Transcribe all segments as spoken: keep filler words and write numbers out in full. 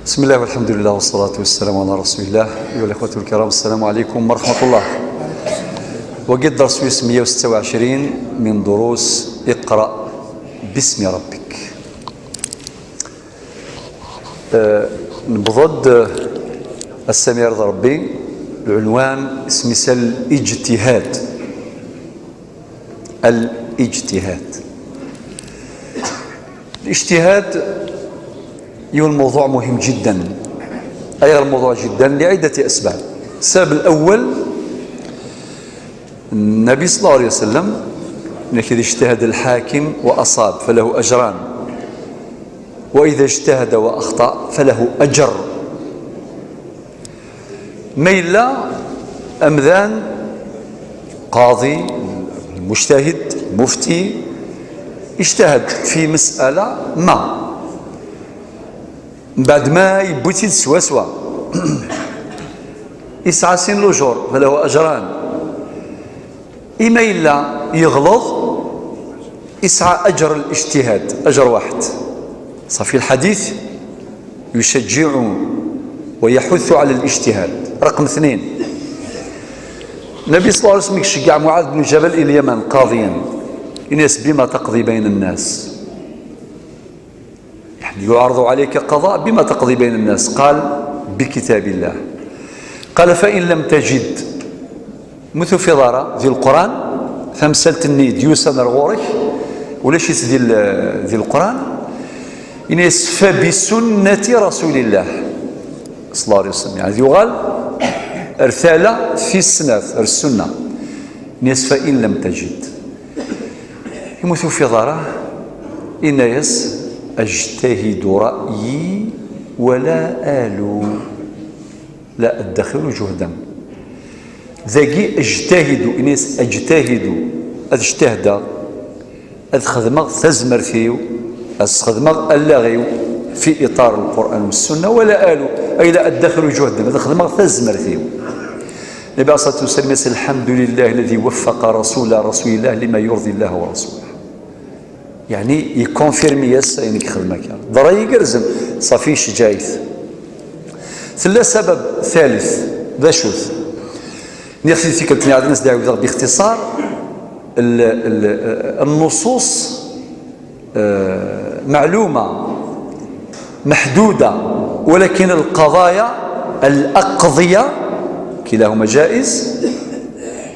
بسم الله والحمد لله والصلاة والسلام على رسول الله. أيها الإخوة الكرام، السلام عليكم ورحمة الله. وقد درس مية وستة وعشرين من دروس اقرأ باسم ربك. آه، نبضد السمير ضربي العنوان اسم سل الاجتهاد. الاجتهاد. الاجتهاد هو الموضوع مهم جدا. أي الموضوع جدا لعدة أسباب. السبب الأول، النبي صلى الله عليه وسلم: إذا اجتهد الحاكم وأصاب فله أجران، وإذا اجتهد وأخطأ فله أجر. Ma yella amdan, qadi, mujtahid, mufti, اجتهد في مسألة ما, mbeɛd ma yewwi-tt-id swaswa, yesɛa sin lujur, فله أجران. I ma yella yeɣleḍ, yesɛa أجر الاجتهاد, أجر واحد. صافي, الحديث يشجع ويحث على الاجتهاد. رقم اثنين، النبي صلى الله عليه وسلم يشجع معاذ بن جبل إلى اليمن قاضيا، إن بما تقضي بين الناس. يعني يعرض عليك قضاء، بما تقضي بين الناس؟ قال: بكتاب الله. قال: فإن لم تجد, ma ur tufiḍ ara di Leqran tamsalt-nni d-yusan ar ɣur-k, ulac-itt di, di Leqran, ini-as: فبسنة رسول الله صلى الله عليه وسلم. يعني yuɣal ar tala tis snat, ar ssunna. Ini-as: فإن لم تجد. I ma ur tufiḍ ara, ini-as: أجتهد رأيي ولا آلو، لا أدخر جهدا. Dagi أجتهد, ini-as: أجتهد, ad jtahdeɣ, ad xedmeɣ tazmert-iw, ad sxedmeɣ allaɣ-iw في إطار القرآن والسنة, ولا آلو, أي لا أدخر جهدا, ad xedmeɣ tazmert-iw. النبي عليه الصلاة والسلام يقول: الحمد لله الذي وفق رسول رسول الله لما يرضي الله ورسوله. يعني يكونفيرمي-as ayen i yexdem akka. D ṛṛay igerrzen, صافي, يشجع-it. Tella سبب ثالث, d acu-t? Nniɣ-t-id tikkelt-nni ɛad as-d-ɛiwdeɣ باختصار, ال-, ال-, النصوص, آه، معلومة محدودة، ولكن القضايا، الأقضية، كلاهما جائز،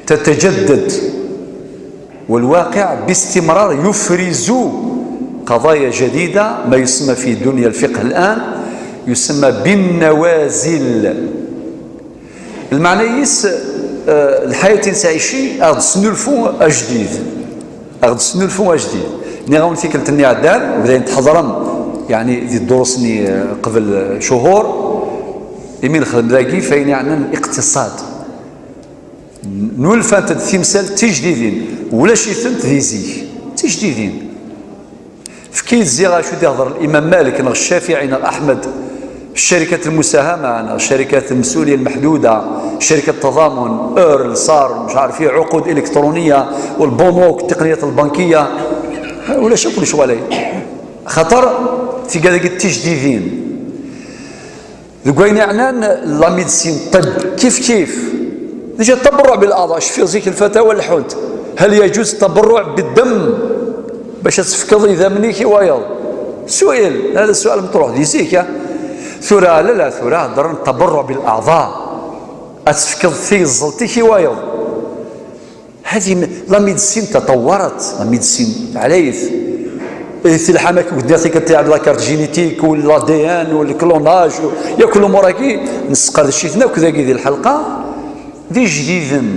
تتجدد، والواقع باستمرار يفرز قضايا جديدة، ما يسمى في دنيا الفقه الآن يسمى بالنوازل. Lmeɛna-is, eh, lḥayat i nettɛici, ad ɣ-d-tesnulfu ajdid. Ad ɣ-d-tesnulfu ajdid. Nniɣ-awen tikkelt-nni iɛeddan, bdayen tḥeḍrem, yeɛni, di ddurus-nni, eh, qbel, eh, cuhur, imi nexdem dagi, f ayen yeɛnan iqtiṣad. Nulfant-d timsal tijdidin, ulac-itent di zik, d tijdidin. Efk-iyi-d ziɣ acu d-ihḍer Imam Malik neɣ Ccafiɛi neɣ Aḥmed, الشركات المساهمة, neɣ الشركات المسؤولية المحدودة, شركة التضامن, eur, صار, مش عارف ايه, عقود إلكترونية, والبنوك, التقنيات البنكية. Ulac akk lecɣal-agi. Xaṭer tigad-agi d tijdidin. Deg wayen yeɛnan la médecine, ṭṭibb, kif kif. Déjà التبرع بالأعضاء, cfiɣ zik lfatawa leḥḥunt: هل يجوز التبرع بالدم باش ad tefkeḍ idammen-ik i wayeḍ? سؤال, هذا السؤال مطروح di zik, ah. Tura, la, la, tura heddren التبرع بالأعضاء. Ad tefkeḍ tiyeẓẓelt-ik i wayeḍ. هذه م-, la médecine تطورت, la médecine ɛlayet. Di telḥa-m akk ddiɣ tikkelt iɛed la carte génétique, وال A D N, وال clonage, و-, yakk lumuṛ-agi, nesqerdec-iten akk dagi di lḥelqa, d ijdiden.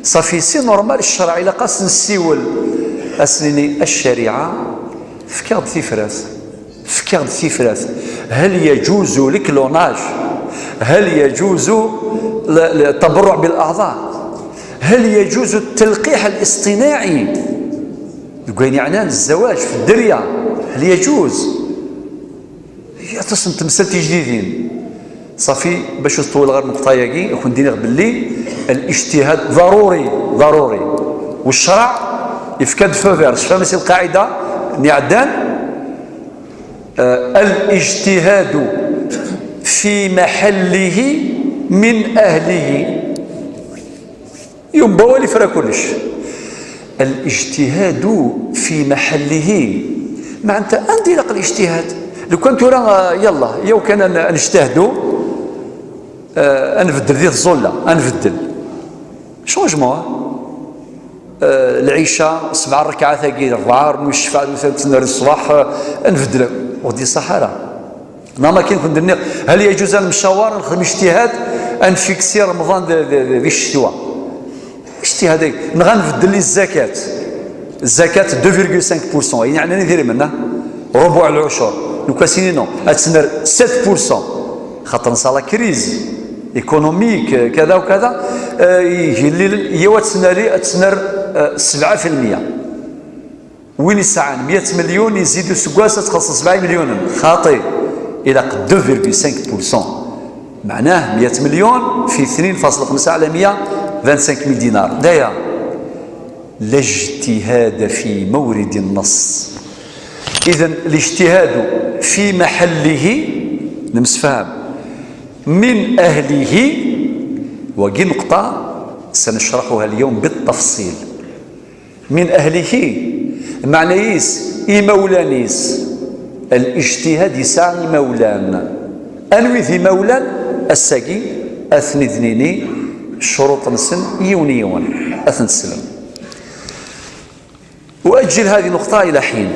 Ṣafi, c'est normal, ccreɛ ilaq ad s-nessiwel, ad s-nini: الشريعة, fkiɣ-d tifrat. Fkiɣ-d tifrat. هل يجوز le clonage؟ هل يجوز ال-, ال-, التبرع بالأعضاء؟ هل يجوز التلقيح الاصطناعي؟ Deg wayen yeɛnan الزواج في الدرية, هل يجوز؟ Aṭas n temsal tijdidin. Ṣafi, bac ur teṭṭul ɣer nneqṭa-agi, ad kent-iniɣ belli الاجتهاد ضروري, ضروري. والشرع يفكد feu vert. Tecfam si lqaɛida n iɛeddan? آه، الاجتهاد في محله من أهله. Yiwen n wawal ifra kullec. الاجتهاد في محله. Meɛna anda ilaq الاجتهاد? Lukan tura, ah, yallah, yaw kan ad n-, ad nejtahdu, ah, ad nbeddel di tẓulla, ad nbeddel. Changement, ah? Ah, lɛica, sebɛa rrekɛat-agi, rebɛa, rnu ccfaɛ, d usa, ttner ṣṣbeḥ, ah, ad nbeddel. Ur d-iṣaḥ ara. Neɣ ma kan kent-nniɣ, هل يجوز ad nemcawaṛ, ad nexdem اجتهاد, ad nfiksi Remḍan d, d, d, di ccetwa? Ijtihad-agi, neɣ ad nbeddel i zzakat. Zzakat deux virgule cinq pour cent, ayen yeɛnan idrimen, ah? Rubuɛ lɛucur. Nekk ad s-iniɣ non, ad tner sept pour cent. Xaṭer nesɛa la crise économique, kada u kada, eh, igellilen, yaw ad tner, ad tner, eh, sebɛa fi lmeyya. Win yesɛan meyya milyun, yezzi-d useggas ad txelṣeḍ sebɛa imelyunen. Xaṭi, ilaq deux virgule cinq pour cent. Meɛnah, meyya milyun fi tnin faṣla xemsa ɛla meyya, vingt-cinq mille dinars. D aya. لا اجتهاد في مورد النص. إذن الاجتهاد في محله, nemsefham, من أهله, wagi nneqṭa, سنشرحها اليوم بالتفصيل. من أهله, meɛna-is, imawlan-is. Al-ijtihad yesɛa imawlan. Anwi d imawlan? Ass-agi ad ten-id-nini, ccuruṭ-nsen yiwen yiwen. Ad ten-teslem. وأجل هذه النقطة إلى حين.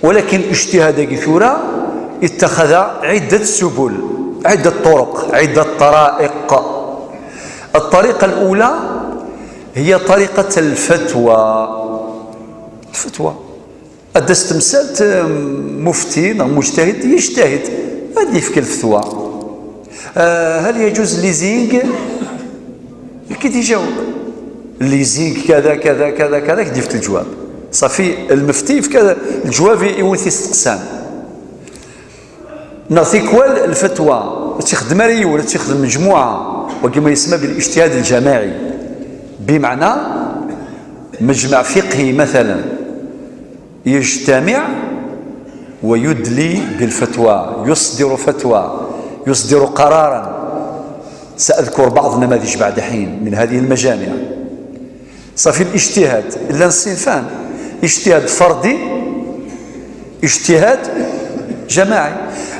ولكن الاجتهاد-agi tura اتخذ عدة سبل، عدة طرق، عدة طرائق. الطريقة الأولى هي طريقة الفتوى. الفتوى. Ad d-tas temsalt, mufti neɣ mujtahid, yejtahid, ad d-yefk lfetwa. Ah, هل يجوز الليزينغ؟ Ad k-id-iǧaweb. Llizing kada, kada, kada, kada, ad k-d-yefk leǧwab. Ṣafi, lmefti yefka leǧwab i, i win t-isteqsan. Neɣ tikwal, lfetwa, ur tt-ixeddem ara yiwen, ur tt-ixeddem mejmuɛa. Wagi ma yesma bil-ijtihad lǧamaɛi. Bimeɛna, mejmaɛ fiqhi, matalan, يجتمع ويدلي بالفتوى، يصدر فتوى، يصدر قرارا. سأذكر بعض النماذج بعد حين من هذه المجامع. صافي، الاجتهاد، llan ṣṣinfan. اجتهاد فردي، اجتهاد جماعي.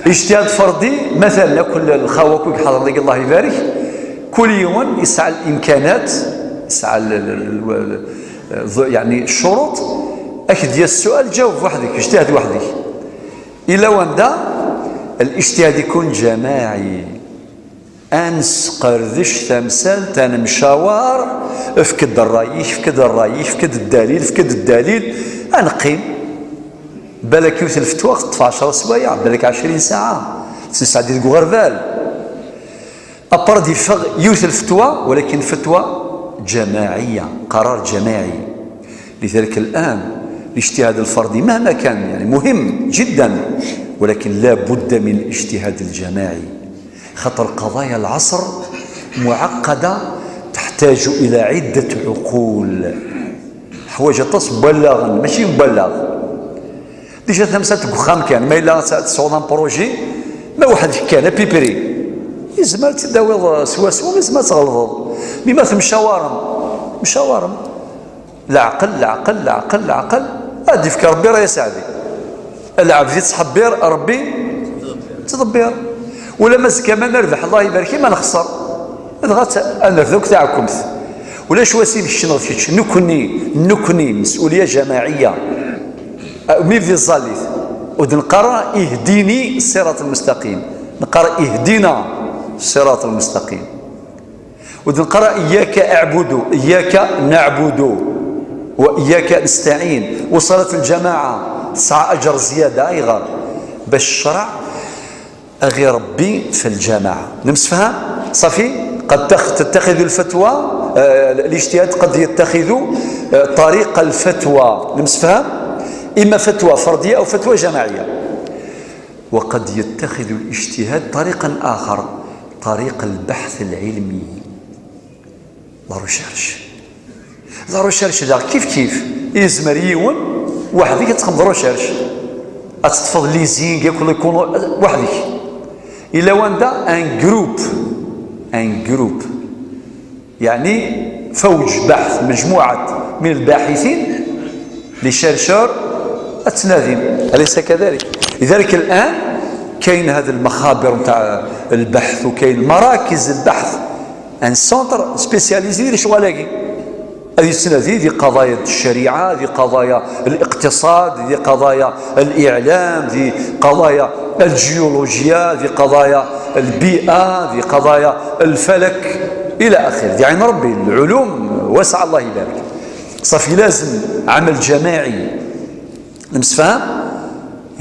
اجتهاد فردي، مثلا, كل الخاوة كل حضر لك، الله يبارك، كل يوم يسعى الإمكانات، يسعى ال-، ال-، ال-، ال-، ال-، يعني الشروط، أكد يا السؤال جاوب وحدك، اجتهد وحدك. إلا وندا الاجتهاد يكون جماعي. Ad nesqerdec tamsalt, ad nemcawar, efk-d ṛṛay-ik, efk-d ṛṛay-ik, efk-d ddalil, efk-d ddalil, ad neqqim. Balak yiwet lfetwa teṭṭef ɛecṛa swayeɛ, balak ɛecrin saɛa, tettnesɛeddi deg uɣerbal. Après ad d-yeffeɣ yiwet lfetwa, walakin fatwa ǧamaɛiyya, qarar ǧamaɛi. لذلك الآن الاجتهاد الفردي مهما كان, يعني, مهم جدا, ولكن لا بد من الاجتهاد الجماعي. خاطر قضايا العصر معقدة, تحتاج إلى عدة عقول. Teḥwaǧ aṭas n wallaɣen, mačči n wallaɣ. Déjà tamsalt deg uxxam kan, ma yella ad tesɛuḍ un projet, ma weḥd-k kan, à peu près, yezmer ad tt-id-tawiḍ swaswa, yezmer ad tɣelḍeḍ. Mi ma temcawarem, mcawarem. Leɛqel, leɛqel, leɛqel, leɛqel, ad d-yefk Ṛebbi ṛṛay aseɛdi. Lɛebd yettḥebbir, Ṛebbi yettḍebbir. Ulamma azekka ma nerbeḥ, Allah ibarek, ma nexṣer, dɣa ad nerr akk taɛkemt. Ulac wasif kečč neɣ kečč, nekkni, nekkni, مسؤولية جماعية. Mi di ẓẓallit, ur d-neqqar ara اهدني الصراط المستقيم, neqqar اهدنا الصراط المستقيم. Ur d-neqqar ara إياك أعبد, إياك نعبد, وإياك نستعين. وصلاة الجماعة tesɛa أجر زيادة, ayɣer? Bac ccṛeɛ ad iṛebbi في الجماعة. Nemsefham? صافي؟ قد تخ-, تتخذ الفتوى, آه, الاجتهاد قد يتخذ, آه, طريق الفتوى. Nemsefham? إما فتوى فردية أو فتوى جماعية. وقد يتخذ الاجتهاد طريقا آخر, طريق البحث العلمي. La recherche. La recherche daɣ kif kif. Yezmer yiwen weḥd-k ad txedmeḍ recherche. Ad teṭṭfeḍ leasing, yakk, weḥd-k. إلا واندا un groupe، un groupe، يعني فوج بحث، مجموعة من الباحثين، les chercheurs، التنادي، أليس كذلك؟ لذلك الآن كاين هذه المخابر نتاع البحث، وكاين مراكز البحث، un centre spécialisé لشغل هذه التنادي، ذي قضايا الشريعة، ذي قضايا الاقتصاد، ذي قضايا الإعلام، ذي قضايا الجيولوجيا، ذي قضايا البيئة، ذي قضايا الفلك، إلى آخره. ذي عين ربي، العلوم واسعة، الله يبارك. صافي، لازم عمل جماعي. نمسفهم؟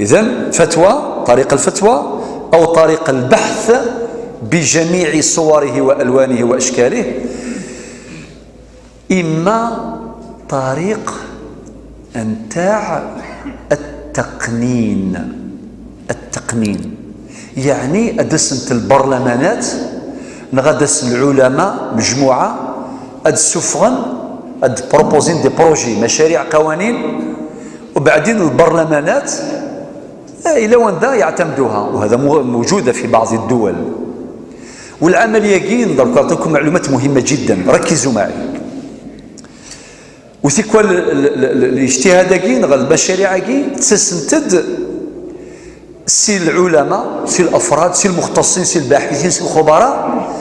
إذن فتوى، طريق الفتوى أو طريق البحث بجميع صوره وألوانه وأشكاله، إما طريق نتاع التقنين. التقنين يعني أدسنت البرلمانات، نغدس العلماء مجموعة، أد سفغن، أد بروبوزين دي بروجي، مشاريع، قوانين، وبعدين البرلمانات، آه، إلى واندا يعتمدوها، وهذا مو-، موجودة في بعض الدول. والعملية كي نضرب، نعطيكم معلومات مهمة جدًا، ركزوا معي. وتيكوال ال-، ال-، ال-، الاجتهاد كي نغ المشاريع كي تسسنتد سي العلماء، سي الأفراد، سي المختصين، سي الباحثين، سي الخبراء،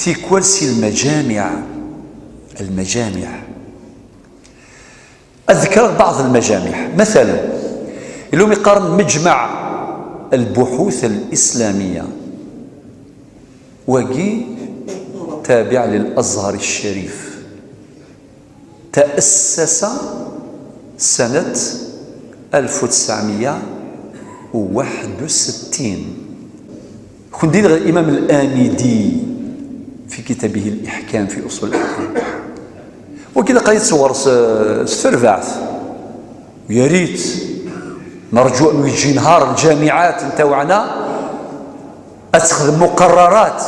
تيكوال سي المجامع. المجامع. أذكر بعض المجامع. مثلًا، اليوم يقارن مجمع البحوث الإسلامية، وقي تابع للأزهر الشريف، تأسس سنة ألف وتسعمية وواحد وستين. كون دين غير الإمام الآمدي في كتابه الإحكام في أصول الأحكام. وكذا قريت صور س-، س تربعث. ويا ريت، نرجو أن يجي نهار الجامعات نتاوعنا أتخذ مقررات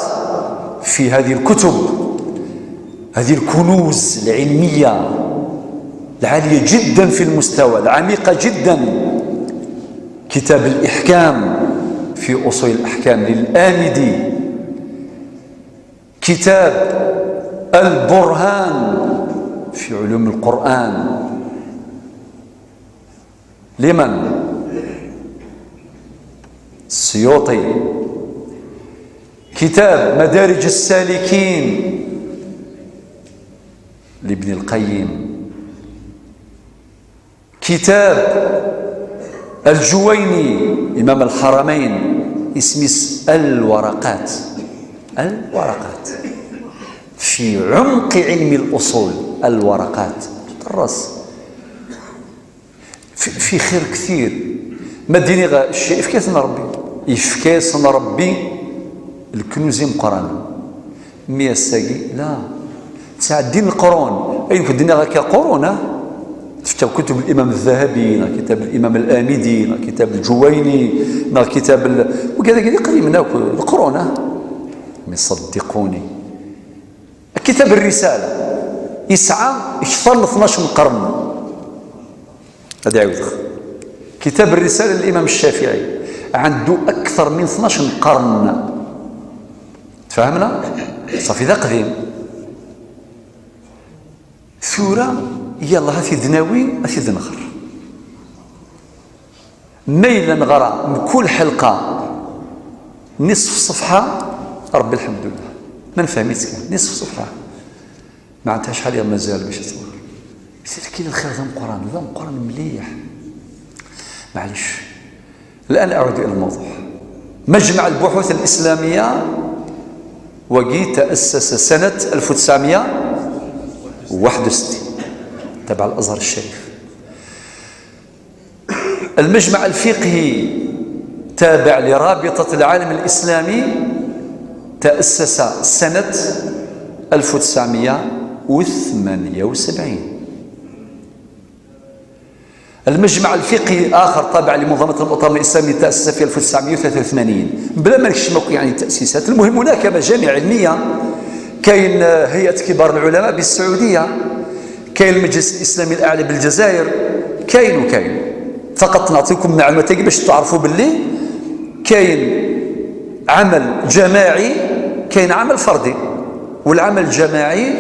في هذه الكتب، هذه الكنوز العلمية العالية جدًا في المستوى، العميقة جدًا. كتاب الإحكام في أصول الأحكام للآمدي، كتاب البرهان في علوم القرآن لمن؟ السيوطي. كتاب مدارج السالكين لابن القيم. كتاب الجويني إمام الحرمين، اسميس الورقات. الورقات في عمق علم الأصول، الورقات تدرس في، في خير كثير. ما ديني غا الشيء يفكاسن ربي، يفكاسن ربي الكنوز مقران. مي الساقي لا، تعدين القرون. أي في الدنيا غا قرون، ها؟ تفتح كتب الإمام الذهبي، نا كتاب الإمام الآمدي، نا كتاب الجويني، نا كتاب ال-، وكذا كذا قديم ناكل القرون، ها؟ مي صدقوني، كتاب الرسالة يسعى أكثر من اثناش قرن. هذا يعاود. كتاب الرسالة للإمام الشافعي عنده أكثر من اثناش قرن. تفهمنا؟ صافي، ذا قديم. ثورة، يلا، هاتي دناوي، هاتي دنخر. ما إلا نغرى من كل حلقة نصف صفحة، ربي الحمد لله. ما نفهميتش كان نصف صفحة. معناتها شحال مازال باش تصبر؟ سير كي الخير ذا مقران، ذا مقران مليح. معليش. الآن أعود إلى الموضوع. مجمع البحوث الإسلامية وقي تأسس سنة ألف وتسعمية وواحد وستين، تبع الأزهر الشريف. المجمع الفقهي تابع لرابطة العالم الإسلامي، تأسس سنة ألف وتسعمية وثمانية وسبعين. المجمع الفقهي آخر تابع لمنظمة المؤتمر الإسلامي، تأسس في ألف وتسعمية وثلاثة وثمانين، بلا ما نكشف يعني التأسيسات. المهم، هناك مجامع علمية، كاين، آه، هيئة كبار العلماء بالسعودية، كاين المجلس الإسلامي الأعلى بالجزائر، كاين وكاين. فقط نعطيكم معلومات باش تعرفوا باللي كاين عمل جماعي، كاين عمل فردي، والعمل الجماعي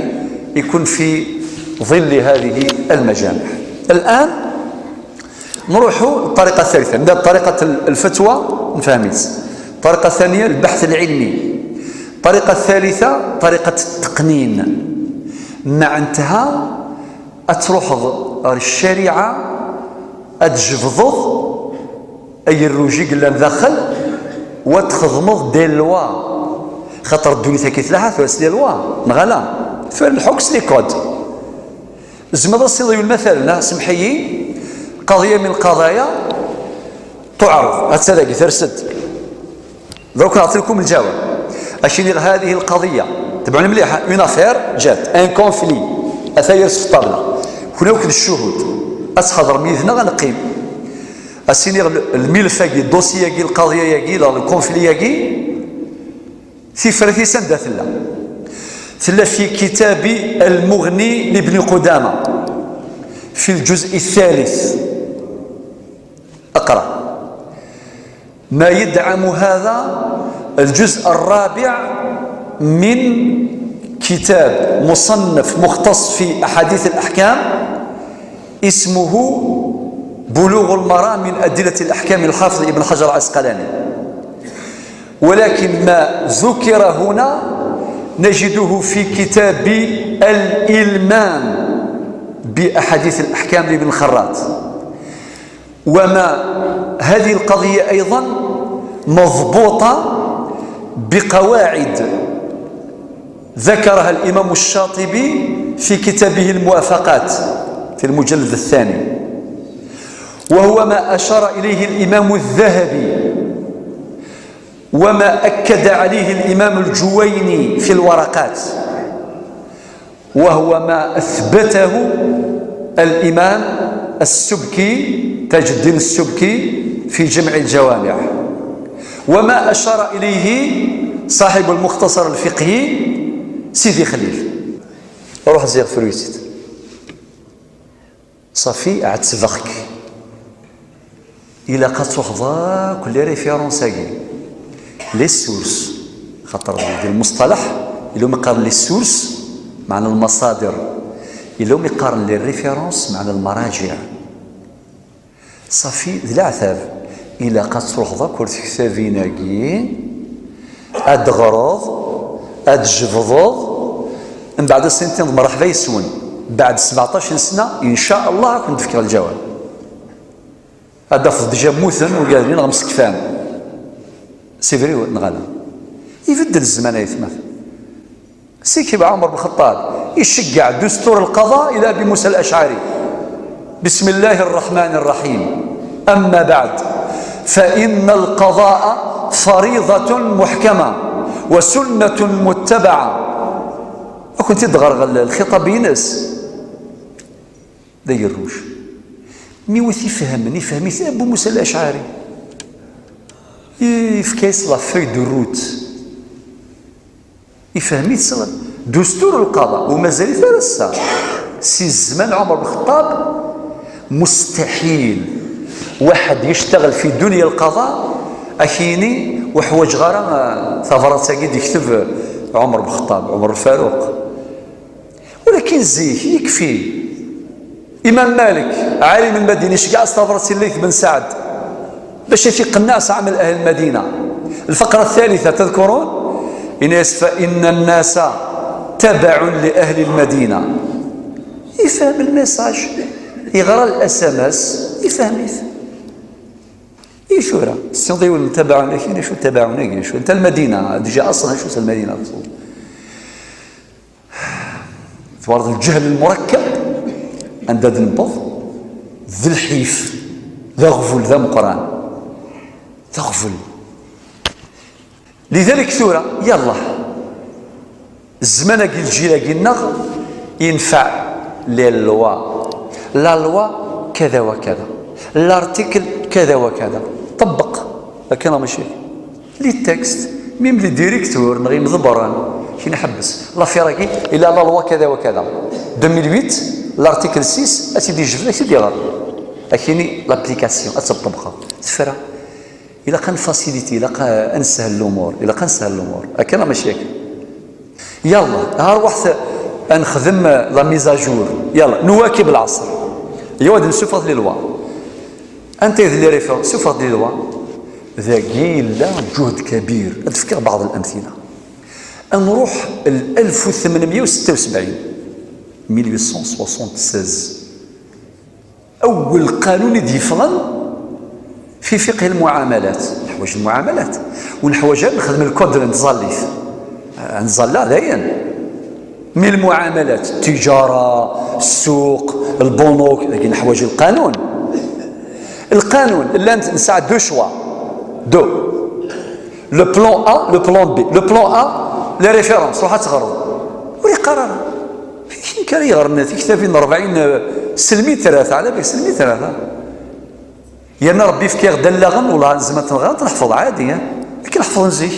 يكون في ظل هذه المجامع. الآن نروحوا للطريقة الثالثة، نبدا بطريقة الفتوى، نفهميت. الطريقة الثانية البحث العلمي. الطريقة الثالثة طريقة التقنين. معناتها أتروح الشريعة، أتجبض أي الروجي قلنا داخل، وتخدمض دي لوا. خاطر الدنيا كي تلاحظ، تواس دي لوا نغلا، فعل الحكس لي كود. زعما دا سيدي المثل، لا سمحيي، قضية من القضايا تعرض، هاد سادة ترسد. دروك نعطي لكم الجواب. أشيني هذه القضية، تبعوني مليح، اون افير جات، ان كونفلي، أثاير في الطابلة. كنا وكد الشهود، أتحضر ميزنا غنقيم. أسيني الملف ياكي، الدوسي ياكي، القضية ياكي، لا الكونفلي ياكي. في فرثي سندة ثلا. ثلا في كتاب المغني لابن قدامة في الجزء الثالث. أقرأ ما يدعم هذا الجزء الرابع من كتاب مصنف مختص في أحاديث الأحكام، اسمه بلوغ المرام من أدلة الأحكام، الحافظ ابن حجر العسقلاني. ولكن ما ذكر هنا نجده في كتاب الإلمام بأحاديث الأحكام لابن خراط. وما هذه القضية أيضا مضبوطة بقواعد ذكرها الإمام الشاطبي في كتابه الموافقات في المجلد الثاني، وهو ما أشار إليه الإمام الذهبي، وما أكد عليه الإمام الجويني في الورقات، وهو ما أثبته الإمام السبكي، تاج الدين السبكي، في جمع الجوامع، وما أشار إليه صاحب المختصر الفقهي سيدي خليل. روح زيغ فرويتد. صافي، عتبغك. إلا قد تحضر كل ريفيرونس أكي، لي سورس، خاطر دي المصطلح، إلا ما يقارن لي سورس معنى المصادر، إلا ما يقارن لي ريفيرونس معنى المراجع. صافي، ذ العتاب. إلا قد تروح ذاك ورث كتابين أكي، أد غرض، أد جبضض، من بعد سنتين مرحبا يسون. بعد سبعطاش سنة إن شاء الله كنت فكر الجواب. هذا فض ديجا موثن وقاعدين غمسكفان. سي فري نغالا. يبدل الزمان يا ثمات. سي كيف عمر بن الخطاب يشجع دستور القضاء إلى أبي موسى الأشعري. بسم الله الرحمن الرحيم. أما بعد، فإن القضاء فريضة محكمة وسنة متبعة. كنت تغرغل الخطاب ينس. داير روج. مي وثي فهم، يفهم، يفهم أبو موسى الأشعري. يفكيس لا فوي دو روت. يفهم يتصل دستور القضاء ومازال يترسى. سي الزمان عمر بن الخطاب مستحيل واحد يشتغل في دنيا القضاء أكيني وحواج غارة ثغرة تاكيد يكتب عمر بن الخطاب، عمر الفاروق. ولكن زيك يكفي إمام مالك عالم المدينة شكاع استغفرت الليث بن سعد باش يقنع عمل أهل المدينة. الفقرة الثالثة تذكرون؟ إنس فإن الناس تبع لأهل المدينة. يفهم الميساج، يغرى الأس أم أس، يفهم يفهم. إيش ورا؟ سيدي يقول تبع لكن شو تبع لكن شو؟ أنت المدينة ديجا أصلا شو المدينة أصلا؟ ثوارد الجهل المركب عند هذا النبض ذي الحيف، ذا غفل، ذا مقران، ذا غفل. لذلك ثورة يلا الزمان أكي الجيل أكي النغ ينفع للوا لا لوا كذا وكذا لارتيكل كذا وكذا طبق لكن ماشي لي تكست ميم لي ديريكتور نغي مضبران كي نحبس لافير كي الى لا لوا كذا وكذا ألفين وثمانية لارتيكل ستة اسيدي جبد اسيدي غلط اكيني لابليكاسيون اتطبقها تفرا Ilaq ad nfasiliṭi, ilaq ad nessehel lumuṛ, ilaq ad nessehel lumuṛ. Akka neɣ mačči akka? Yalla, ha rwaḥet ad nexdem la mise à jour. Yalla, nwakeb lɛeṣr. Yaw ad nessufeɣ les lois. Anta i d les références? Ssufeɣ-d les lois. Dagi yella ǧuhd kabir. Ad d-fkeɣ baɛḍ l'amthila. Ad nruḥ l alef u tmenmya u setta u sebɛin, mille huit cent soixante-seize. Awwel qanun i d-yeffɣen fi fiqh lmuɛamalat. Neḥwaǧ lmuɛamalat. Ur neḥwaǧ ara nexdem lkudr n tẓallit. Ad nẓalla dayen. Mi lmuɛamalat, ttiǧara, ssuq, lbunuk, dagi neḥwaǧ lqanun. Lqanun, llant, nesɛa deux choix. Deux. Le plan A, le plan B. Le plan A, les références, ruḥ ad teɣreḍ. Ur yeqqar ara. Amek ara yeɣren tiktabin n rebɛin, eh, selmi tlata, ala bak selmi tlata. Yerna Rebbi yefka-yaɣ-d allaɣen, wellah nezmer ad t-nɣer, ad t-neḥfeḍ ɛadi, eh? Akken ḥefḍen zik.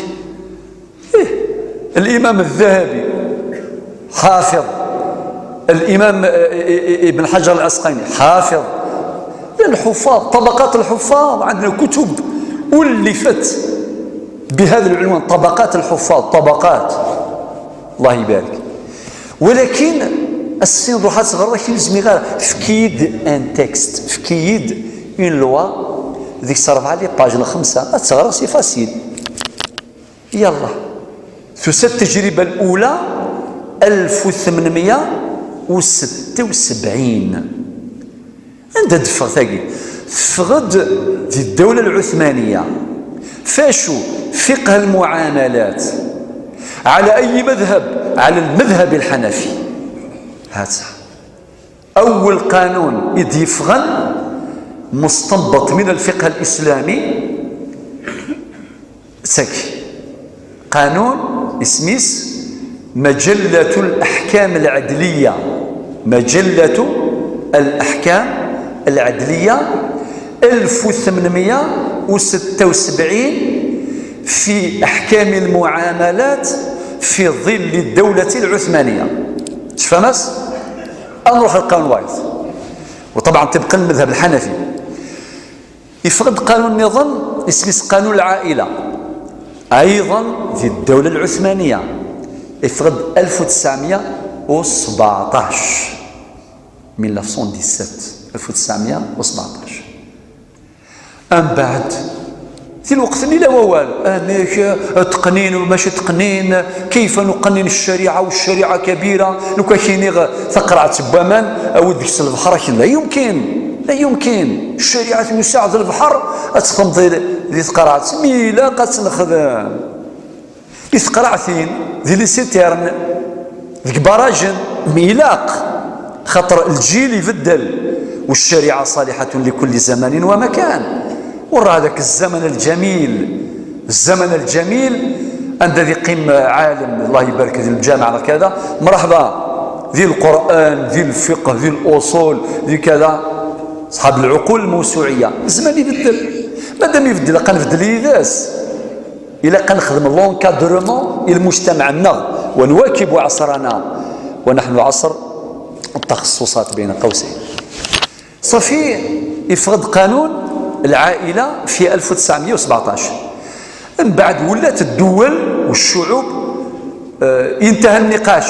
Ih. الإمام الذهبي حافظ. الإمام، eh, eh, eh, ابن حجر العسقلاني حافظ. الحفاظ، طبقات الحفاظ، عندنا كتب ألفت بهذا العنوان، طبقات الحفاظ، طبقات. الله يبارك. ولكن السين روحها تغرض كي نزمي غير فكيد ان تكست، فكيد اون لوا، ديك س ربعة لي باج لخمسة، تغرض سي فاسيل. يلا. تسد التجربة الأولى ألف وثمنمية وستة وسبعين. Anda d-teffeɣ tagi? Teffeɣ-d di ddawla lɛuthmaniya. Facu? Fiqh lmuɛamalat. على أي مذهب؟ على المذهب الحنفي. هاتها. أول قانون i d-yeffɣen مستنبط من الفقه الإسلامي. Saki. Qanun, isem-is مجلة الأحكام العدلية. مجلة الأحكام العدلية ألف وثمنمية وستة وسبعين في أحكام المعاملات في ظل الدولة العثمانية. تفهمت؟ نروح للقانون الواحد. وطبعا طبقا للمذهب الحنفي. Yeffeɣ-d qanun niḍen, isem-is qanun lɛaila. Ayḍen di ddawla lɛuthmaniya. Yeffeɣ-d ألف وتسعمية وسبعطاش. mille neuf cent dix-sept, ألف وتسعمية وسبعطاش. Ambeɛd, di lweqt-nni la wawal, amek, eh, teqnin u mačči teqnin, كيف نقنن الشريعة والشريعة كبيرة، lukan k-iniɣ taqerɛet n waman, awi-d deg-s lebḥer, akken لا يمكن، لا يمكن. الشريعة توسع d lebḥer, ad texdmeḍ di, di tqerɛet. Mi ilaq ad tt-nexdem. I tqerɛtin, di les citernes, deg barrages, mi ilaq, xaṭer lǧil ibeddel, والشريعة صالحة لكل زمان ومكان. وراه هذاك الزمن الجميل، الزمن الجميل عند ذي قيم عالم، الله يبارك، ذي الجامعة كذا، مرحبا، ذي القرآن، ذي الفقه، ذي الأصول، ذي كذا، أصحاب العقول الموسوعية. الزمن يبدل، مادام يبدل، قنبدل يداس. إلا قنخدم l'encadrement المجتمع النغ ونواكب عصرنا، ونحن عصر التخصصات بين قوسين. صافي، يفرض قانون العائلة في ألف وتسعمية وسبعطاش. من بعد ولات الدول والشعوب، آه، انتهى النقاش.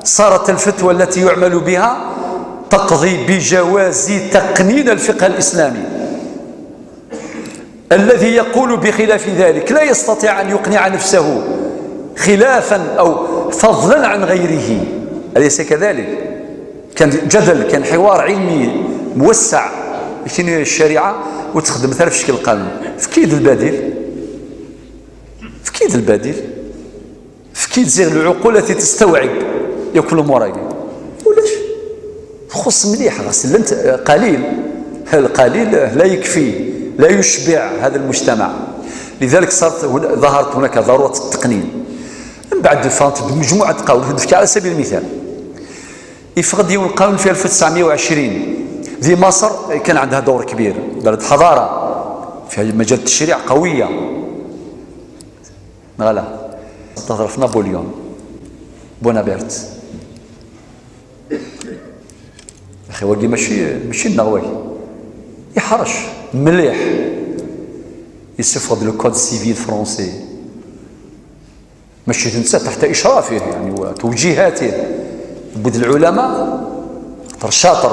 صارت الفتوى التي يعمل بها تقضي بجواز تقنين الفقه الإسلامي. الذي يقول بخلاف ذلك لا يستطيع أن يقنع نفسه خلافا أو فضلا عن غيره. أليس كذلك؟ كان جدل، كان حوار علمي موسع، لكن الشريعة وتخدم مثلا في شكل القانون. فكيد البديل؟ فكيد البديل؟ فكيد زيغ العقول التي تستوعب ياك الأمور هاكي؟ ولاش؟ خص مليح، خاص لنت-، قليل، القليل لا يكفي، لا يشبع هذا المجتمع. لذلك صارت هنا، ظهرت هناك ضرورة التقنين. من بعد فهمت بمجموعة قوانين، نذكر على سبيل المثال، يفرض يوم القانون في ألف وتسعمية وعشرين، ذي مصر كان عندها دور كبير، بلد حضارة في مجال التشريع قوية. Voilà. تهضر في نابليون بونابرت. أخي، واقي ماشي، ماشي لنا واقي. يحرش مليح. Yessufeɣ-d le code civil français. Mačči d netta, تحت إشرافه يعني وتوجيهاته. Yewwi-d العلماء. شاطر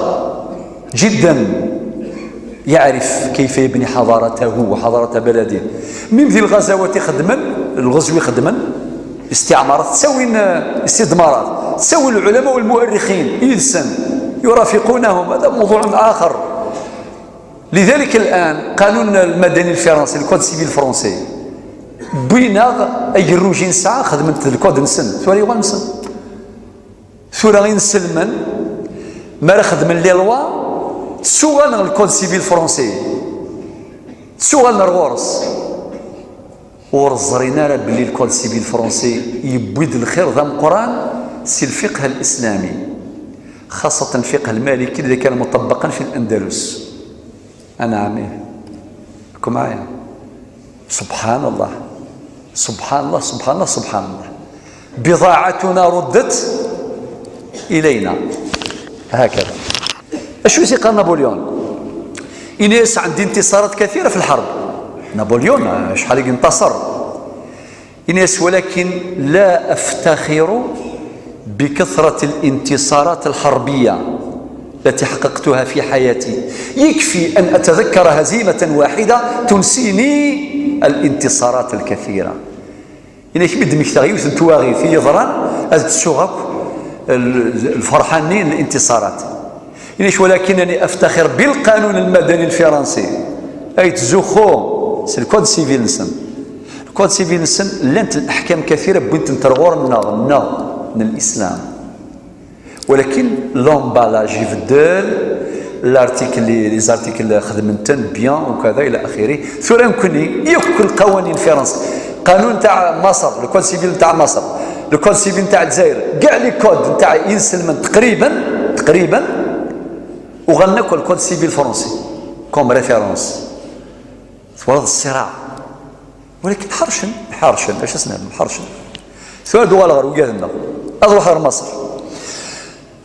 جدا، يعرف كيف يبني حضارته وحضارة بلده. Même di الغزوات يخدمن، الغزو يخدمن، استعمارات تساوي، استدمارات تساوي العلماء والمؤرخين يدسن يرافقونهم. هذا موضوع آخر. لذلك الآن قانون المدني الفرنسي، le code civil français, بينا أي روجين ساعة خدمت le code نسن ثوري ونسن. Tura inselmen, mi ara xedmen les lois, ttuɣalen ɣer le code civil français, ttuɣalen ar ɣur-s. Ur ẓrin ara belli le code civil français yewwi-d lxir d ameqqran si lfiqh al-islami, xaṣṣatan lfiqh al-maliki alladhi kana muṭabbaqan fi al-Andalus. Anɛam, ih. Ḥku maɛaya. سبحان الله، سبحان الله، سبحان الله، سبحان الله. بضاعتنا ردت إلينا. هكذا. Acu i s-yeqqar Napoléon? Ini-as: عندي انتصارات كثيرة في الحرب. Napoléon, شحال i yentasar. Ini-as: ولكن لا أفتخر بكثرة الانتصارات الحربية التي حققتها في حياتي. يكفي أن أتذكر هزيمة واحدة تنسيني الانتصارات الكثيرة. Ini-ak mi d-mmektaɣ yiwet n twaɣit i yeḍran, ad ttuɣ akk l-, lferḥ-nni n الانتصارات. Ini-ak: ولكنني أفتخر بالقانون المدني الفرنسي. Ay ttzuxxuɣ s le code civil-nsen. Le code civil-nsen, llant الأحكام كثيرة wwin-tent ar ɣur-nneɣ, nneɣ, n الإسلام. ولكن l'emballage ibeddel, l'article, les articles xedmen-ten bien, وكذا إلى آخره. Tura nekkni, yakk القوانين n Fransa, قانون تاع مصر, le code civil تاع مصر, le code civil تاع الجزائر, كاع les codes تاع inselmen تقريبا, تقريبا, uɣalen akk le code civil français comme référence. Twalaḍ الصراع. ولكن حرشن، حرشن، اش اسمهم؟ حرشن. Tura ad uɣaleɣ ɣer wigad-nneɣ. Ad ruḥeɣ ɣer Maṣer.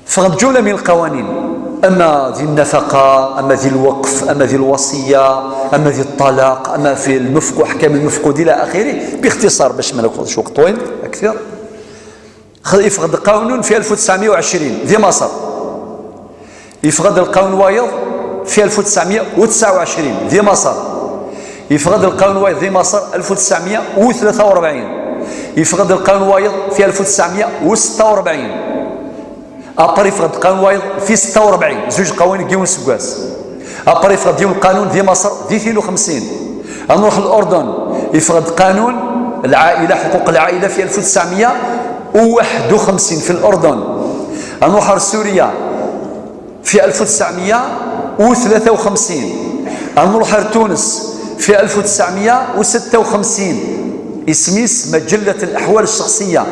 Ffɣent جملة من القوانين. أما ذي النفقة، أما ذي الوقف، أما ذي الوصية، أما ذي الطلاق، أما في النفق وأحكام المفقود إلى آخره، باختصار باش ما ناخذش وقت طويل أكثر. Yeffeɣ-d lqanun fi ألف وتسعمية وعشرين di Maṣer. Yeffeɣ-d lqanun wayeḍ fi ألف وتسعمية وتسعة وعشرين di Maṣer. Yeffeɣ-d lqanun wayeḍ di Maṣer ألف وتسعمية وثلاثة وأربعين. Yeffeɣ-d lqanun wayeḍ fi ألف وتسعمية وستة وأربعين. Après yeffeɣ-d lqanun wayeḍ fi ستة وأربعين, zuǧ lqawanun deg yiwen useggas. Après yeffeɣ-d yiwen lqanun di Maṣer di اثنين وخمسين. Ad nruḥ l'Urdun, yeffeɣ-d qanun العائلة, حقوق العائلة في ألف وتسعمية وواحد وخمسين في الأردن. Ad nruḥ ar Surya في ألف وتسعمية وثلاثة وخمسين. Ad nruḥ ar Tunes في ألف وتسعمية وستة وخمسين. Isem-is مجلة الأحوال الشخصية.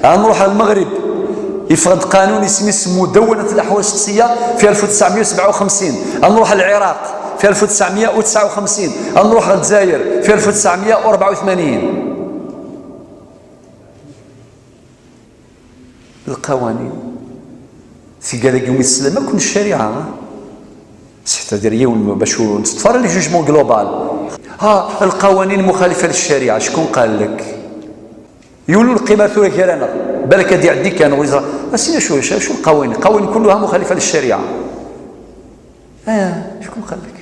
Ad nruḥ ar Lmeɣrib, yeffeɣ-d qanun isem-is مدونة الأحوال الشخصية في ألف وتسعمية وسبعة وخمسين. Ad nruḥ ar Lɛiraq في ألف وتسعمية وتسعة وخمسين. Ad nruḥ ar Lezzayer في ألف وتسعمية وأربعة وثمانين. القوانين. Tigad-agi umi teslam akk n ccariɛa, c'est-à-dire yiwen bac ur nettṭṭef ara le jugement global. Ha, القوانين مخالفة للشريعة, شكون قال لك؟ Yiwen ur neqqim ara tura gar-aneɣ, balak ad iɛeddi kan ur yeẓra. Asin acu, acu, acu lqawanin? القوانين كلها مخالفة للشريعة. Ah, شكون قال لك؟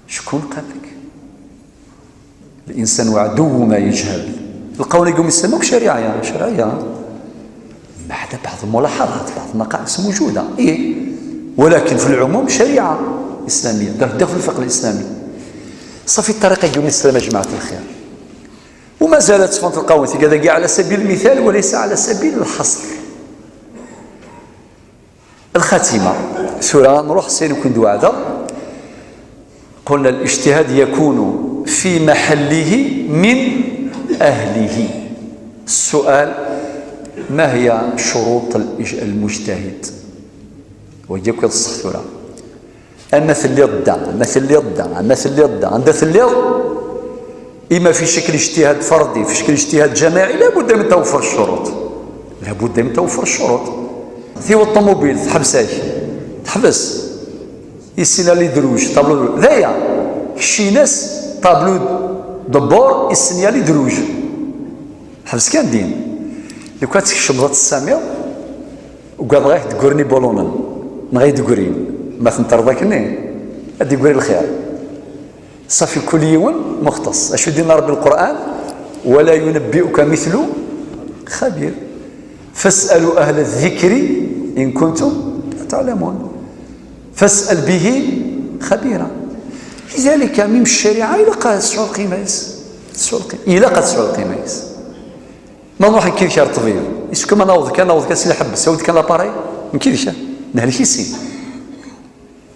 شكون قال لك؟ الإنسان عدو ما يجهل. القوانين يقوم يسموك شريعة، يا شرعية. ما عدا بعض الملاحظات، بعض النقائص موجودة، إيه، ولكن في العموم شريعة إسلامية، داخل الفقه الإسلامي. صافي، الطريقة يقوم يسلم يا جماعة الخير. وما زالت صفة القوانين كذا على سبيل المثال وليس على سبيل الحصر. الخاتمة. Tura نروح سين كنت وعدة. قلنا الاجتهاد يكون في محله من أهله. السؤال: ما هي شروط الإج-، المجتهد؟ ويجيك الصح tura. Ama telliḍ da, ama telliḍ da, ama telliḍ da, anda telliḍ, إما في شكل اجتهاد فردي، في شكل اجتهاد جماعي، لابد من توفر الشروط. لابد من توفر الشروط. Tiweḍ ṭumubil, teḥbes-ak. Teḥbes. Isin les deux rouges, tableau de, d aya. Kcin-as tableau D'abord, il signal i d rouge. Ḥbes kan din. Lukan tkecmeḍ ad tessamiḍ, ugadeɣ ad k-d-ggrin ibulunen, neɣ ad k-d-ggrin. Ma tenṭerḍ akkenni, ad d-iggri lxir. Ṣafi, kul yiwen muxtas. Acu d-yenna Rebbi Lqur'an? ولا ينبئك مثل خبير. فاسألوا أهل الذكر إن كنتم لا تعلمون. فاسأل به خبيرا. لذلك, même الشريعة, ilaq ad tesɛu lqima-is. Tesɛu lqima. Ilaq ad tesɛu lqima-is. Ma nruḥ nekkid kra ṭṭbib, est-ce que ma naweḍ kan, naweḍ kan si lḥebbes, awi-d kan l'appareil, nekkid kan, nehlek i sin.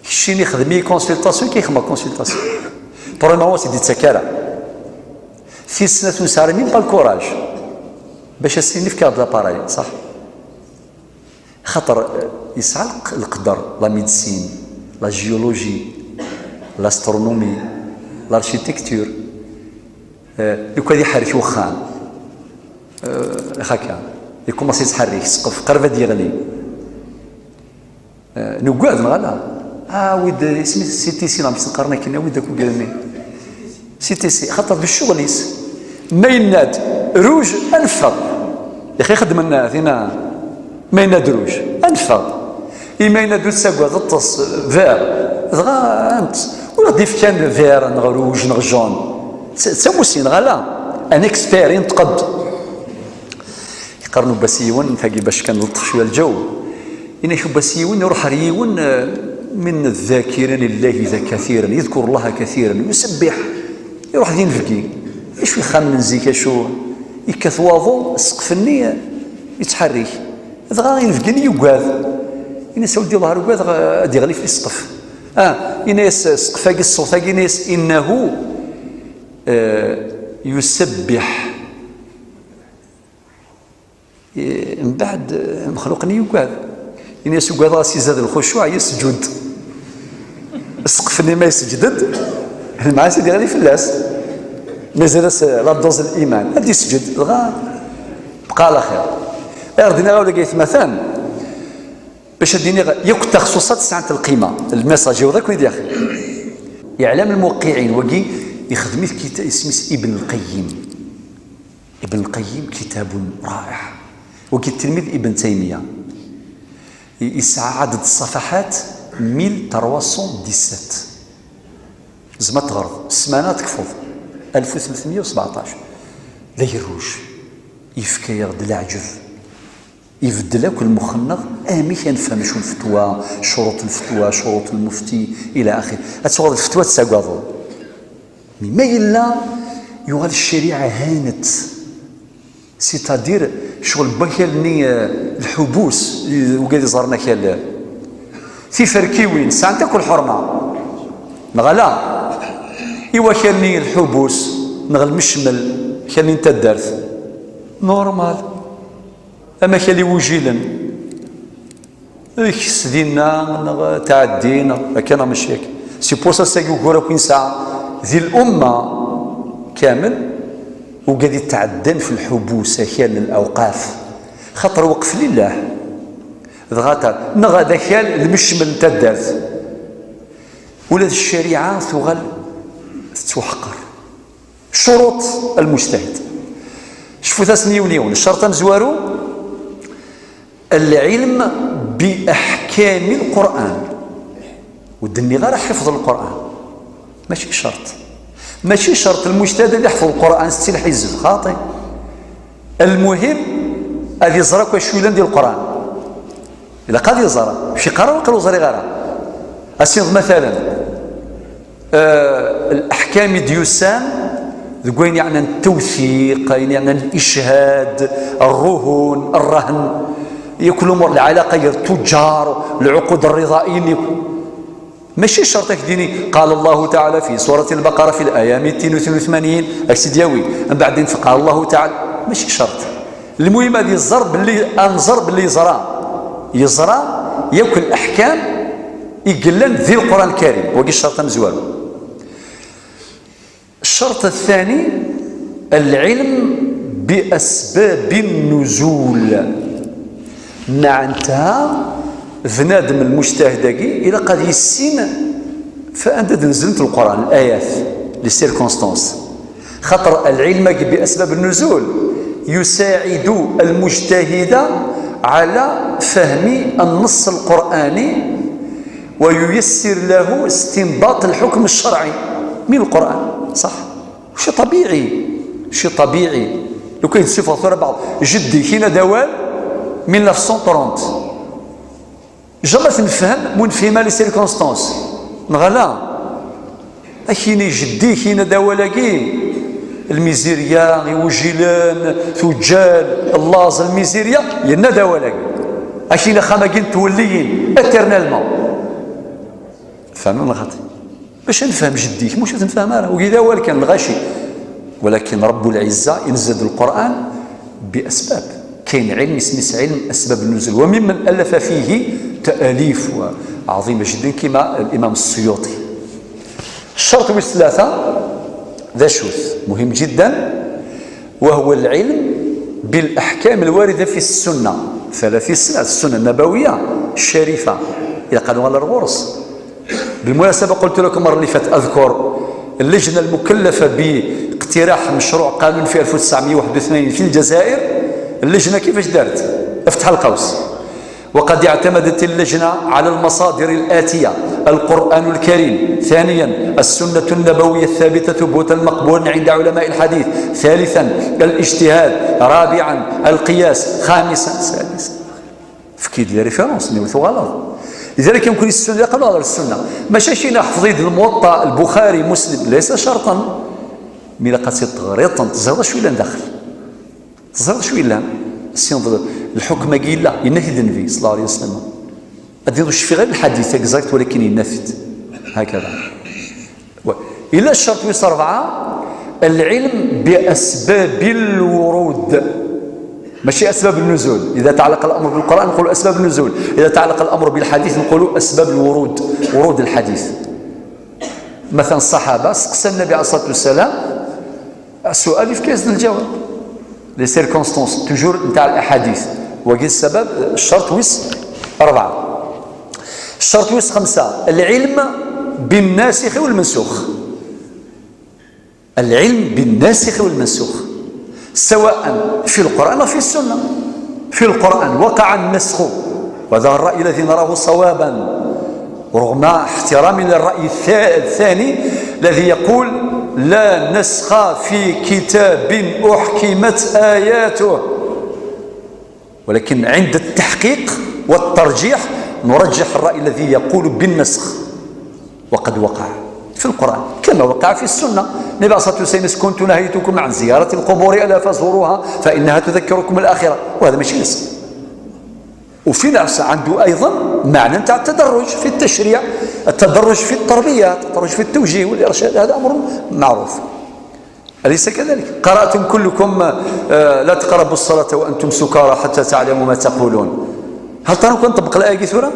Keččini xdem-iyi consultation, kayexma consultation. Premièrement, ur s-d-yettak ara. Tis snat, ur nesɛi ara même pas le courage bac as-nini efk-aɣ-d l'appareil, ṣaḥ? Xaṭer, eh, yesɛa lq-, leqder, la médecine, la géologie, l'astronomie, l'architecture. Eh, lukan ad iḥerrek wexxam, eh, xaka, ikumaṣ yettḥerrik, ssqef qrib ad d-yeɣli. Eh, nugad, neɣ ala? Ah, wid, isem-is C T C, neɣ mi s-neqqaren akken, wid akk ugaden-nni. C T C, xaṭer d ccɣel-is. Ma yenna-d rouge, ad neffeɣ. Ixi xedmen tina, ma yenna-d rouge, ad neffeɣ. I ma yenna-d ur ttagad, ṭṭes, vert, dɣa ad nṭes. Ur ɣ-d-ifkan vert, neɣ rouge, neɣ jaune. D, d tamussni, neɣ ala? Un expert, inṭeq-d. Yeqqar Nubas yiwen, tagi bac kan neṭṭef cwiya lǧaw. Yenna-k Nubas yiwen, iruḥ ar yiwen, eh, من الذاكرين لله كثيرا، يذكر الله كثيرا، يسبح. Iruḥ d inebgi. Acu ixxamen n zik, acu? Yekkat waḍu, ssqef-nni, eh, yettḥerrik. Dɣa inebgi-nni yugad. Yenna-as, a weldi, wellah ar ugadeɣ, eh, ad d-yeɣli fell-i ssqef. Ah, yenna-as, ssqef-agi, ṣṣut-agi, yenna-as, إنه, eh, يسبح. Eh, mbeɛd, eh, mexluq-nni yugad. Yenna-as, ugadeɣ as izad lxucuɛ, yesǧud. Ssqef-nni ma yesǧed-d, lmeɛna ad d-yeɣli fell-as. Mazal-as, eh, la dose n liman. Ad d-yesǧed, dɣa bqa ɛla xir. Ayɣer d-nniɣ awal-agi, aytmaten? Bac ad d-iniɣ yakk taxṣuṣat sɛant lqima. Le message-iw d akk wid yaxi. Iɛlam lmuwqiɛin, wagi ixdem-it kita-, isem-is Ibn Lqayyim. Ibn Lqayyim, kitabun raɛiɛ. Wagi tilmid Ibn Taymiya. I-, yesɛa ɛaded ṣṣafaḥat mille trois cent dix-sept. Zma teɣreḍ, ssmana ad tekfuḍ. Alef u tletmeyya u sbeɛṭac. D agerruj. Yefka-yaɣ-d leɛǧeb. Ibeddel akk lmux-nneɣ, amek ad nefhem acu lfetwa, ccuruṭ lfetwa, ccuruṭ lmufti, ila axir. Ad tuɣaleḍ lfetwa tettagadeḍ. Mi ma yella, yuɣal ccariɛa hanet. C'est-à-dire, ccɣel n wakal-nni, eh, lḥubus, i, ugad iẓerren akal. Tiferkiwin, sɛant akk lḥurma. Neɣ ala? I wakal-nni lḥubus, neɣ lmecmel, akal-nni n taddart. Normal. Am akal iwujilen. Kkes dinna, neɣ tɛeddi, neɣ akka, neɣ mačči akka. C'est pour ça, ass-agi ugur akk i nesɛa di l'umma kamel, ugad itɛeddan f lḥubus, akal n lawqaf. Xaṭer waqef lillah. Dɣa ta-, neɣ d akal lmecmel n taddart. Ula d ccariɛa tuɣal tettwaḥqer. Ccuruṭ lmujtahid. Cfut-asen yiwen yiwen. Ccerṭ amezwaru, العلم بأحكام القرآن. Ur d-nniɣ ara ḥifḍ Lqur'an. Mačči ccerṭ. Mačči ccerṭ lmujtahid ad iḥfeḍ Lqur'an, setti lḥizb, xaṭi. Lmuhim, ad iẓer akk acu yellan di Lqur'an. Ilaq ad iẓer. Ur iqqar ara waqil ur ẓriɣ ara. Asineḍ, matalan, eh, leḥkam i d-yusan deg wayen yeɛnan tewsiq, ayen yeɛnan licḥad, rruhun, rrehn, yakk lumuṛ, lɛalaqa gar tuǧǧar, lɛuqud rriḍa'iyin, yakk. Mačči ccerṭ ad k-d-yini, قال الله تعالى في سورة البقرة في الآية ميتين واثنين وثمانين, ad k-tt-id-yawi. Mbeɛd, فقال الله تعالى. Mačči ccerṭ. Lmuhim, ad iẓer belli, ad nẓer belli yeẓra. Yeẓra yakk leḥkam i yellan di Lqur'an Lkarim. Wagi ccerṭ amezwaru. الشرط الثاني العلم بأسباب النزول. Meɛnatha, bnadem lmujtahid-agi ilaq ad yissin f anda d-nezlent Lqur'an, layat, les circonstances. خاطر العلم بأسباب النزول يساعد المجتهد على فهم النص القرآني، وييسر له استنباط الحكم الشرعي من القرآن. صح؟ شيء طبيعي، شيء طبيعي. لو كان يصيفها ثورة بعض جدي كاين دوال ألف وتسعمية وثلاثين، جربت نفهم ونفهم لي سيركونستانس نغلا. أكيني جدي كاين داولاكي، الميزيريا، يوجيلن، ثجال، اللاز، الميزيريا، ينا داولاكي. أكيني خاماكين توليين اترنالمون. فهمنا الغلط؟ باش نفهم جديك مش تنفهم انا، وإذا هو كان الغاشي. ولكن رب العزة ينزل القرآن بأسباب. كاين علم اسمه علم أسباب النزول، وممن ألف فيه تأليف عظيمة جدا كما الإمام السيوطي. الشرط والثلاثة ذا شوث مهم جدا، وهو العلم بالأحكام الواردة في السنة، ثلاث سنة السنة النبوية الشريفة، إلى قالوا على الغرس. بالمناسبة قلت لكم مرة اللي فاتت، أذكر اللجنة المكلفة باقتراح مشروع قانون في ألف وتسعمية وواحد وثمانين في الجزائر، اللجنة كيفاش دارت؟ افتح القوس. وقد اعتمدت اللجنة على المصادر الآتية: القرآن الكريم، ثانيا السنة النبوية الثابتة ثبوتا مقبولا عند علماء الحديث، ثالثا الاجتهاد، رابعا القياس، خامسا، سادسا. فكيد لي ريفيرونس ني وثو غلط. لذلك يمكن السنة يقبل على السنة. ماشي شي نحفظ الموطأ، البخاري، مسلم، ليس شرطا. مي لقد تغريط تزهر شوية لنداخل. تزهر شوية لان السين الحكم قيل لا، ينهي النبي صلى الله عليه وسلم. أدي شفي غير الحديث exact، ولكن ينفذ هكذا. و-، إلا الشرط ويس أربعة، العلم بأسباب الورود، ماشي أسباب النزول. إذا تعلق الأمر بالقرآن نقول أسباب النزول، إذا تعلق الأمر بالحديث نقول أسباب الورود، ورود الحديث. مثلا الصحابة سقسى النبي عليه الصلاة والسلام السؤال يفكاس الجواب. لي سيركونستانس توجور نتاع الأحاديث، وقيل السبب الشرط ويس أربعة. الشرط ويس خمسة، العلم بالناسخ والمنسوخ. العلم بالناسخ والمنسوخ، سواء في القرآن أو في السنة. في القرآن وقع النسخ، وهذا الرأي الذي نراه صوابا رغم احترامي للرأي الثا-، الثاني الذي يقول: "لا نسخ في كتاب أحكمت آياته". ولكن عند التحقيق والترجيح نرجح الرأي الذي يقول بالنسخ، وقد وقع في القرآن كما وقع في السنة. النبي عليه الصلاة والسلام: "إذ كنت نهيتكم عن زيارة القبور ألا فزوروها فإنها تذكركم الآخرة"، وهذا ماشي نسخ. وفي نفس عنده أيضا معنى تاع التدرج في التشريع، التدرج في التربية، التدرج في التوجيه والإرشاد، هذا أمر معروف. أليس كذلك؟ قرأتم كلكم، آه، "لا تقربوا الصلاة وأنتم سكارى حتى تعلموا ما تقولون". هل ترى كنت طبق الآية ثورة؟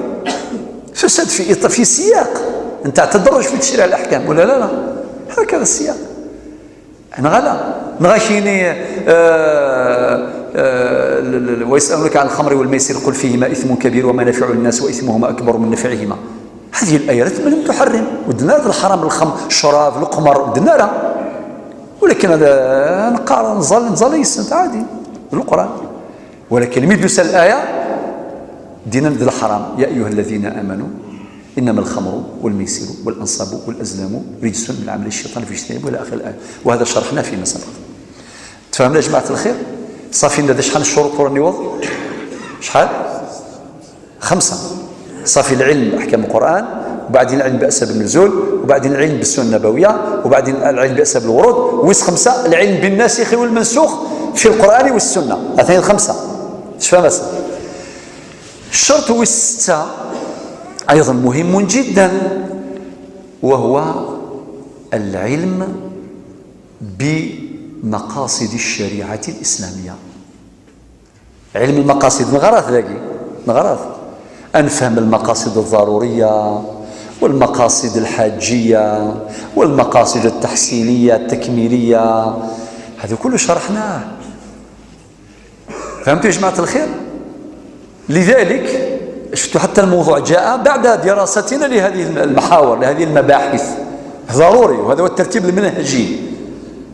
فسد في إط-، في سياق نتاع تدرج في تشريع الأحكام، ولا لا؟ لا، هكذا السياق. أنا غلا، نغا كيني، آه، آه، ل-، ل-، ل-، "ويسألونك عن الخمر والميسر قل فيهما إثم كبير ومنافع للناس وإثمهما أكبر من نفعهما". هذه الآية لم تحرم، ودنا هذا الحرام، الخمر، الشراب، القمر، ودنا لا. ولكن هذا نقار، نزل، نزل يسنت عادي بالقرآن. ولكن ميدوس الآية دينا ذي الحرام: "يا أيها الذين آمنوا إنما الخمر والميسر والأنصاب والأزلام رجس من عمل الشيطان فاجتنبوه"، إلى آخر الآية. وهذا شرحنا فيما سبق. تفهمنا يا جماعة الخير؟ صافي لنا شحال الشروط ورا نيوض؟ شحال؟ خمسة. صافي العلم أحكام القرآن، وبعدين العلم بأسباب النزول، وبعدين العلم بالسنة النبوية، وبعدين العلم بأسباب الورود، ويس خمسة العلم بالناسخ والمنسوخ في القرآن والسنة. اثنين خمسة. شفا مثلا. الشرط والستة أيضا مهم جدا، وهو العلم بمقاصد الشريعة الإسلامية. علم المقاصد نغرات ذاكي، نغرات. أنفهم المقاصد الضرورية والمقاصد الحاجية والمقاصد التحصيلية التكميلية، هذا كله شرحناه. فهمتوا يا جماعة الخير؟ لذلك شفتوا حتى الموضوع جاء بعد دراستنا لهذه المحاور، لهذه المباحث. ضروري، وهذا هو الترتيب المنهجي.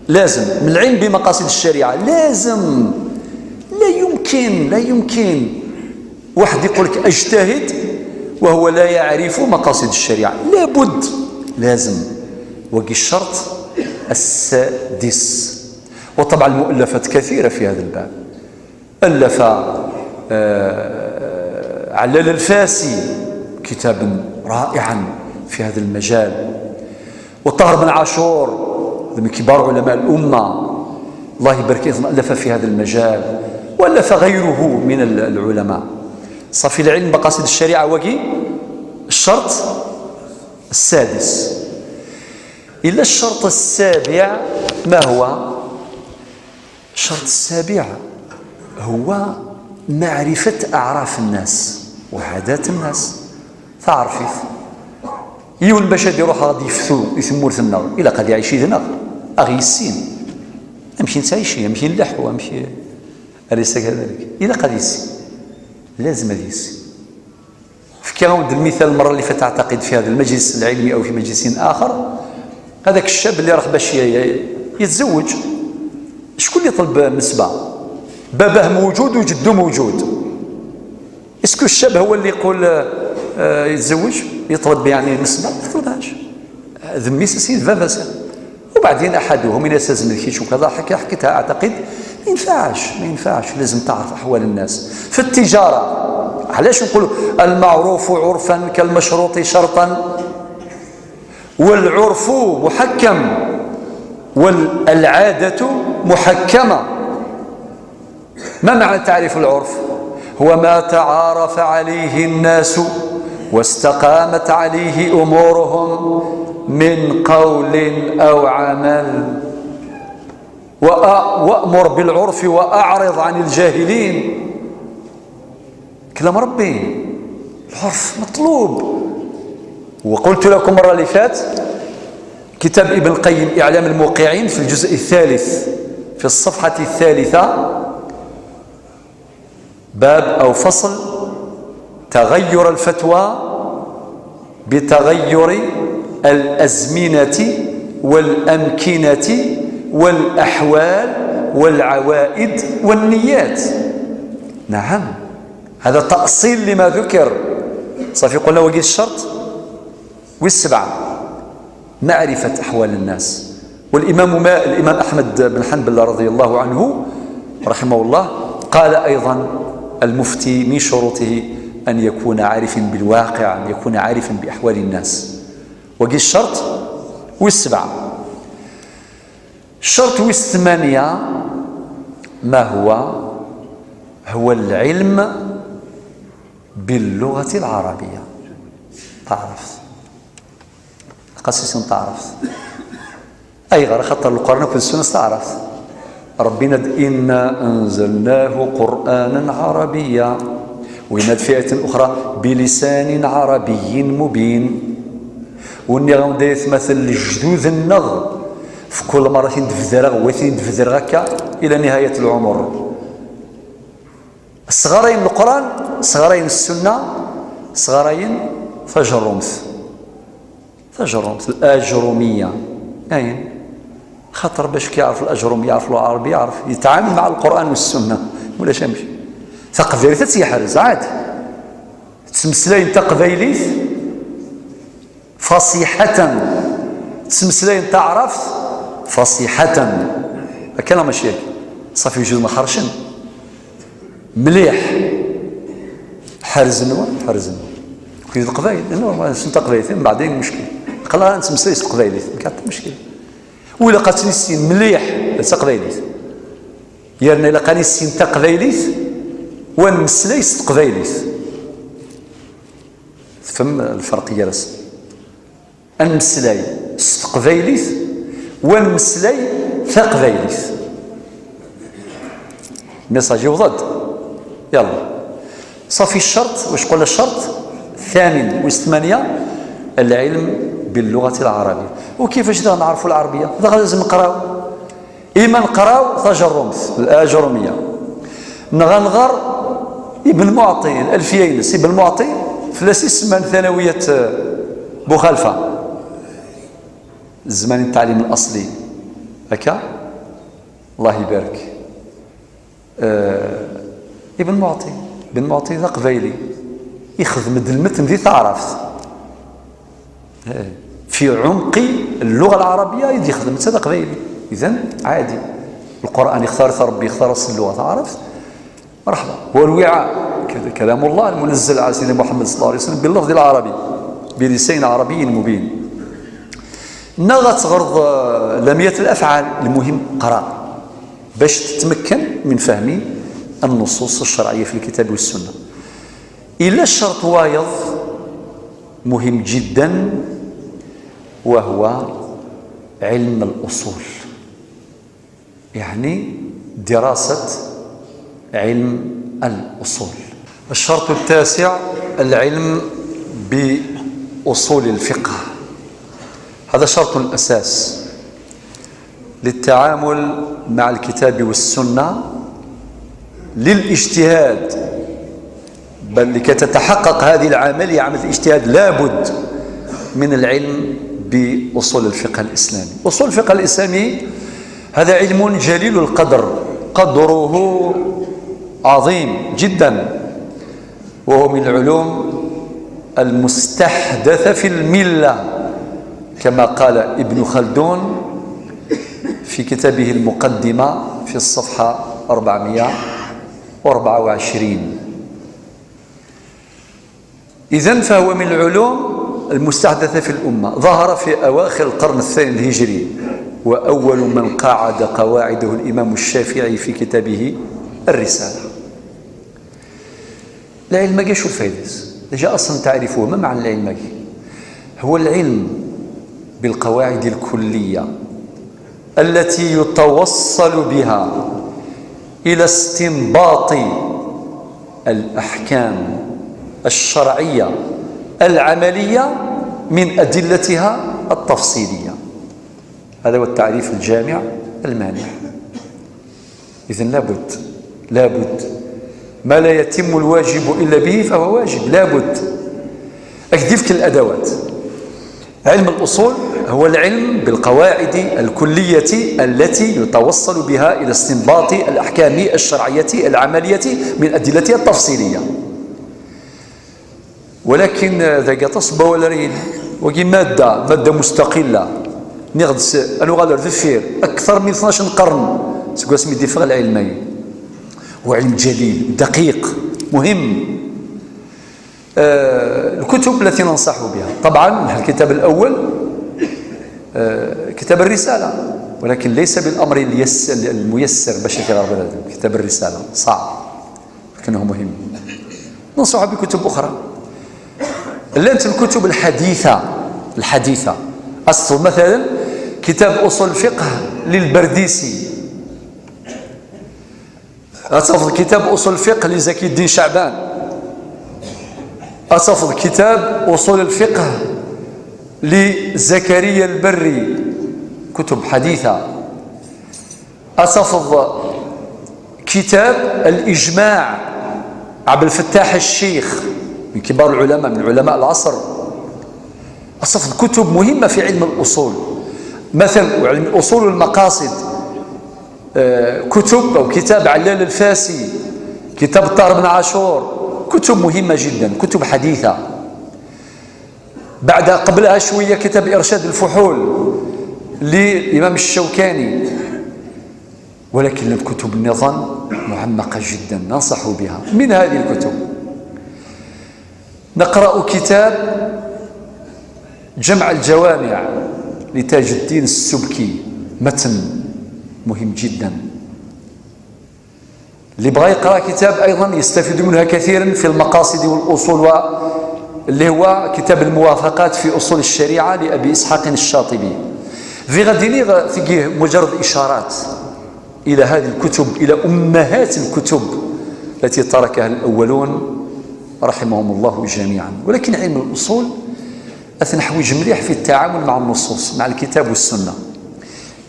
لازم من العلم بمقاصد الشريعة، لازم. لا يمكن، لا يمكن واحد يقول لك أجتهد وهو لا يعرف مقاصد الشريعة، لابد، لازم. وقي الشرط السادس. وطبعا المؤلفات كثيرة في هذا الباب. ألف، آه، علال الفاسي كتابا رائعا في هذا المجال، وطاهر بن عاشور، هذا من كبار علماء الأمة، الله يبارك، أيضا ألف في هذا المجال، وألف غيره من ال-، العلماء. صافي، العلم مقاصد الشريعة وقي الشرط السادس. إلا الشرط السابع ما هو؟ الشرط السابع هو معرفة أعراف الناس وعادات الناس. تعرفيت، يون باش هاد يروح غادي يفتو يثمور ثمنا، إلا قد يعيش يدنا، أغي السين. أمشي نتعيشي، أمشي نلحو، أمشي، أليس كذلك؟ إلا قد يسين، لازم هذا يسين. فكي غنود المثال المرة اللي فاتت، أعتقد، في هذا المجلس العلمي أو في مجلس آخر، هذاك الشاب اللي راح باش ي-، ي-، يتزوج، شكون اللي طلب النسبة؟ باباه موجود وجدو موجود. اسكو الشاب هو اللي يقول، آه، يتزوج، يطلب يعني النسبة؟ ما يطلبهاش. ذمي سي بابا سي. وبعدين أحدهم إن يستزمن كيش وكذا، حكي، حكيتها أعتقد، ما ينفعش، ما ينفعش، لازم تعرف أحوال الناس. في التجارة، علاش نقول المعروف عرفا كالمشروط شرطا؟ والعرف محكم والعادة محكمة. ما معنى تعريف العرف؟ هو ما تعارف عليه الناس واستقامت عليه أمورهم من قول أو عمل. وأ-، وأمر بالعرف وأعرض عن الجاهلين. كلام ربي، العرف مطلوب. وقلت لكم مرة اللي فات، كتاب ابن القيم إعلام الموقعين في الجزء الثالث في الصفحة الثالثة، باب أو فصل: تغير الفتوى بتغير الأزمنة والأمكنة والأحوال والعوائد والنيات. نعم، هذا تأصيل لما ذكر. صافي، قلنا وقيت الشرط والسبعة، معرفة أحوال الناس. والإمام ما-، الإمام أحمد بن حنبل رضي الله عنه، رحمه الله، قال أيضا: المفتي من شروطه أن يكون عارفا بالواقع، أن يكون عارفا بأحوال الناس. وقي الشرط والسبعة. الشرط والثمانية ما هو؟ هو العلم باللغة العربية. تعرف، قاسيس تعرف. أي غير خاطر القرآن كل السنة تعرف. ربنا د-، "إنا أنزلناه قرآنا عربيا". ويناد في آية أخرى: "بلسان عربي مبين". وني غاون دايت مثل الجدود النغ، في كل مرة تندفذر غوي تندفذر هكا إلى نهاية العمر. الصغارين القرآن، صغارين السنة، صغارين فجرمت. تجربة الأجرومية. أين؟ خاطر باش كيعرف الأجرومي، يعرف العربي، يعرف يتعامل مع القرآن والسنة. ولا شمش. تقبيرت تيحرز عادي. تسمسلين تقبيليت فصيحة. تسمسلين تعرف فصيحة. هكا ماشي هكا. صافي، جوج محرشين. مليح. حرزنوا، حرزنوا. كي القبايل، إنه ما سنت قبايل، من بعدين مشكل. قال: "أنا نسمسي تقبايليت"، ما كان مشكل. ولا قاتني السين مليح، بس تقبايليت. يرنا إلا قاني السين تقبايليت، ونمسلي تقبايليت. تفهم الفرق يا رسم؟ أنمسلاي ستقبايليت ونمسلاي ثقبايليت. ميساج يوضد. يلا. صافي الشرط، واش قلنا الشرط؟ الثامن والثمانية، العلم باللغة العربية. وكيفاش دا نعرفوا العربية؟ دا لازم نقراو. إما نقراو تجرمت، الأجرمية. نغنغر ابن معطي، الألفية ينس، ابن معطي، فلاس يسمى ثانوية بوخالفة. الزمان التعليم الأصلي. هكا؟ الله يبارك. آه، ابن معطي، ابن معطي ذا قبايلي، يخدم المتن ذي تعرفت. آه، في عمق اللغة العربية يدي يخدم هذا قبايلي. إذن عادي، القرآن يختار ربي، يختار اللغة تعرفت. مرحبا. هو الوعاء، كذا كلام الله المنزل على سيدنا محمد صلى الله عليه وسلم باللفظ العربي، بلسان عربي مبين. نغت غرض، آه، لامية الأفعال، المهم قرأ باش تتمكن من فهم النصوص الشرعية في الكتاب والسنة. إلا الشرط وايض مهم جدا، وهو علم الأصول، يعني دراسة علم الأصول. الشرط التاسع: العلم بأصول الفقه. هذا شرط أساس للتعامل مع الكتاب والسنة للاجتهاد، بل لكي تتحقق هذه العملية، عملية الاجتهاد، لابد من العلم بأصول الفقه الإسلامي. أصول الفقه الإسلامي هذا علم جليل القدر، قدره عظيم جدا، وهو من العلوم المستحدثة في الملة، كما قال ابن خلدون في كتابه المقدمة في الصفحة أربعمية وأربعة وعشرين. إذن فهو من العلوم المستحدثة في الأمة، ظهر في أواخر القرن الثاني الهجري، وأول من قاعد قواعده الإمام الشافعي في كتابه الرسالة. العلم كاع شو الفايدة؟ جاء أصلا تعرفه، ما معنى العلم؟ هو العلم بالقواعد الكلية التي يتوصل بها إلى استنباط الأحكام الشرعية العملية من أدلتها التفصيلية. هذا هو التعريف الجامع المانع. إذن لابد، لابد، ما لا يتم الواجب إلا به فهو واجب، لابد. أكدفك الأدوات. علم الأصول هو العلم بالقواعد الكلية التي يتوصل بها إلى استنباط الأحكام الشرعية العملية من أدلتها التفصيلية. ولكن ذاك تصبح ولا رين، وكي مادة، مادة مستقلة. نغدس، أنا غادر ذفير أكثر من اثناش قرن. سكوا سمي دي فغل علمي. وعلم جليل، دقيق، مهم. آه، الكتب التي ننصح بها. طبعا الكتاب الأول، آه، كتاب الرسالة، ولكن ليس بالأمر اليس-، الميسر باش يقرا بنادم. كتاب الرسالة صعب، لكنه مهم. ننصح بكتب أخرى. لانت الكتب الحديثة، الحديثة. أصل مثلا كتاب أصول الفقه للبرديسي، أتفض كتاب أصول الفقه لزكي الدين شعبان، أتفض كتاب أصول الفقه لزكريا البري، كتب حديثة، أتفض كتاب الإجماع عبد الفتاح الشيخ، من كبار العلماء، من علماء العصر، أتفض كتب مهمة في علم الأصول، مثلا علم أصول المقاصد، آه، كتب أو كتاب علال الفاسي، كتاب الطاهر بن عاشور، كتب مهمة جدا، كتب حديثة. بعد، قبلها شوية، كتاب إرشاد الفحول للإمام الشوكاني. ولكن الكتب النظام معمقة جدا، ننصح بها. من هذه الكتب نقرأ كتاب جمع الجوامع لتاج الدين السبكي، متن مهم جدا. اللي بغى يقرأ كتاب أيضا يستفيد منها كثيرا في المقاصد والأصول، و-، اللي هو كتاب الموافقات في أصول الشريعة لأبي إسحاق الشاطبي. في غديني غ-، تجي مجرد إشارات إلى هذه الكتب، إلى أمهات الكتب التي تركها الأولون رحمهم الله جميعا. ولكن علم الأصول أثنحوج مليح في التعامل مع النصوص، مع الكتاب والسنة.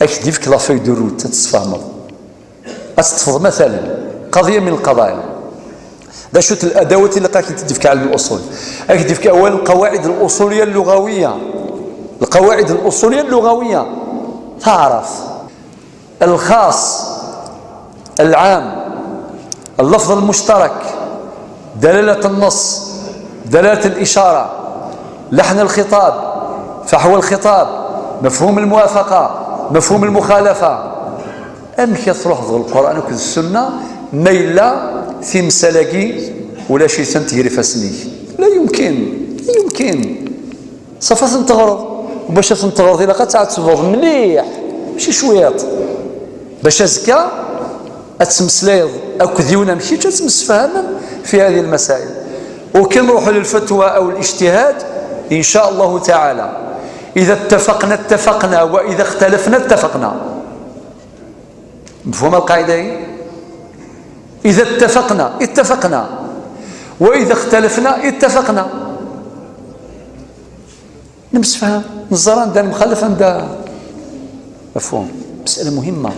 أكدفك لا فوي دو روت تتسفهمض. أستفض مثلا قضية من القضايا. ذا شوت الأدوات اللي قاك تدفك على الأصول. أكدفك أولا القواعد الأصولية اللغوية. القواعد الأصولية اللغوية. تعرف. الخاص العام، اللفظ المشترك، دلالة النص، دلالة الإشارة، لحن الخطاب، فحوى الخطاب، مفهوم الموافقة، مفهوم المخالفة. Amek ad truḥeḍ ɣer Lqur'an akked Ssunna ma yella timsal-agi ulac-itent gar ifassen-ik? لا يمكن، لا يمكن. Safi ad ten-teɣreḍ. Bac ad ten-teɣreḍ, ilaq ad tɛettbeḍ mliḥ, mačči cwiṭ, bac azekka ad tmeslayeḍ akked yiwen am kečč, ad temsefhamem في هذه المسائل. وكي نروحوا للفتوى أو الاجتهاد، إن شاء الله تعالى، إذا اتفقنا اتفقنا، وإذا اختلفنا اتفقنا. مفهوم القاعدة؟ إذا اتفقنا اتفقنا، وإذا اختلفنا اتفقنا. Nemsefham, neẓra anda nemxalaf, anda. مفهوم؟ مسألة مهمة.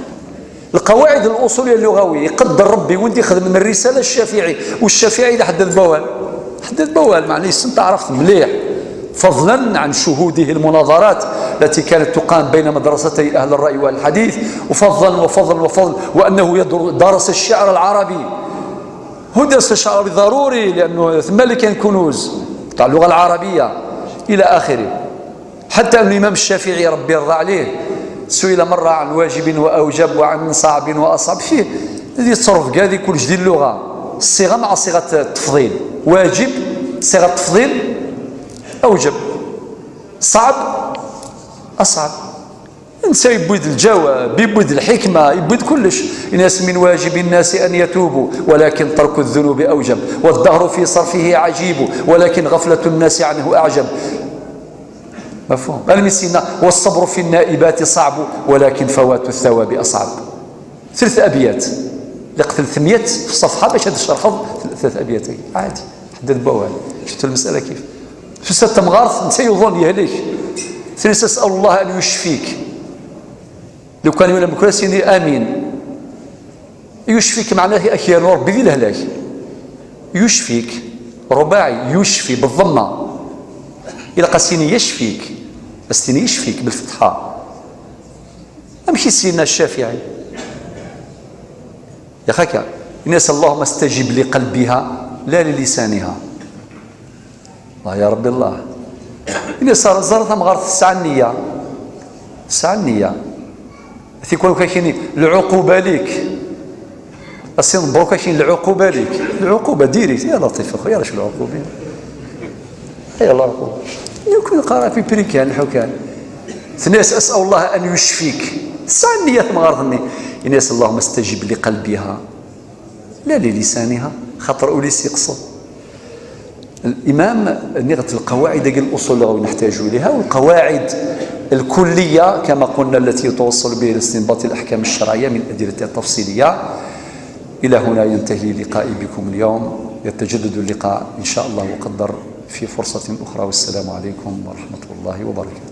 القواعد الأصولية اللغوية يقدر ربي وين يخدم من الرسالة الشافعي، والشافعي إذا حدد بوال، حدد بوال، معناه يسن تعرف مليح، فضلا عن شهوده المناظرات التي كانت تقام بين مدرستي أهل الرأي وأهل الحديث، وفضلا وفضلا وفضلا، وأنه يدر-، درس الشعر العربي. هو درس الشعر العربي ضروري، لأنه ثم اللي كان كنوز تاع اللغة العربية إلى آخره. حتى أن الإمام الشافعي ربي يرضى عليه سئل مرة عن واجب وأوجب وعن صعب وأصعب، فيه هذه التصرف كاع هذه كل جديد اللغة، الصيغة مع صيغة التفضيل، واجب صيغة تفضيل، أوجب، صعب أصعب. الإنسان يبويد الجواب، يبويد الحكمة، يبويد كلش. الناس من واجب الناس أن يتوبوا، ولكن ترك الذنوب أوجب، والدهر في صرفه عجيب، ولكن غفلة الناس عنه أعجب. مفهوم؟ المسكين، والصبر في النائبات صعب، ولكن فوات الثواب أصعب. Tlata abyat. Ilaq tlata meyya ṣṣefḥa bac ad tcerḥeḍ tlata abyat-agi. عادي. Ḥedd ad bawal. شفت المسألة كيف؟ Tusa temɣart, netta yuḍen, yehlek. Tenna-as: أسأل الله أن يشفيك. لو كان يولى مكرس يني آمين. يشفيك معناه أخيرا ربي ذي الهلاك. يشفيك. رباعي، يشفي بالضمة. إلى قاسيني يشفيك. أستيني يشفيك بالفتحة. أمشي سيدنا الشافعي. يا خاكا، الناس: اللهم استجب لقلبها لا للسانها. الله يا ربي الله. الناس صار زرت مغارت الساعة النية. الساعة النية. تيكون كاين العقوبة ليك. السين مبروك كاين العقوبة ليك. العقوبة ديريكت. يا لطيف أخويا، راش العقوبة؟ يا الله أخويا. يكون قرا في بريكان الحكام. الناس: أسأل الله أن يشفيك. الساعة النية مغارت النية. الناس: اللهم استجب لقلبها لا للسانها، خاطر أوليس يقصد. الإمام نغت القواعد ديال الأصول اللغوية نحتاج إليها، والقواعد الكلية كما قلنا التي توصل به لاستنباط الأحكام الشرعية من أدلة تفصيلية. إلى هنا ينتهي لقائي بكم اليوم، يتجدد اللقاء إن شاء الله وقدر في فرصة أخرى، والسلام عليكم ورحمة الله وبركاته.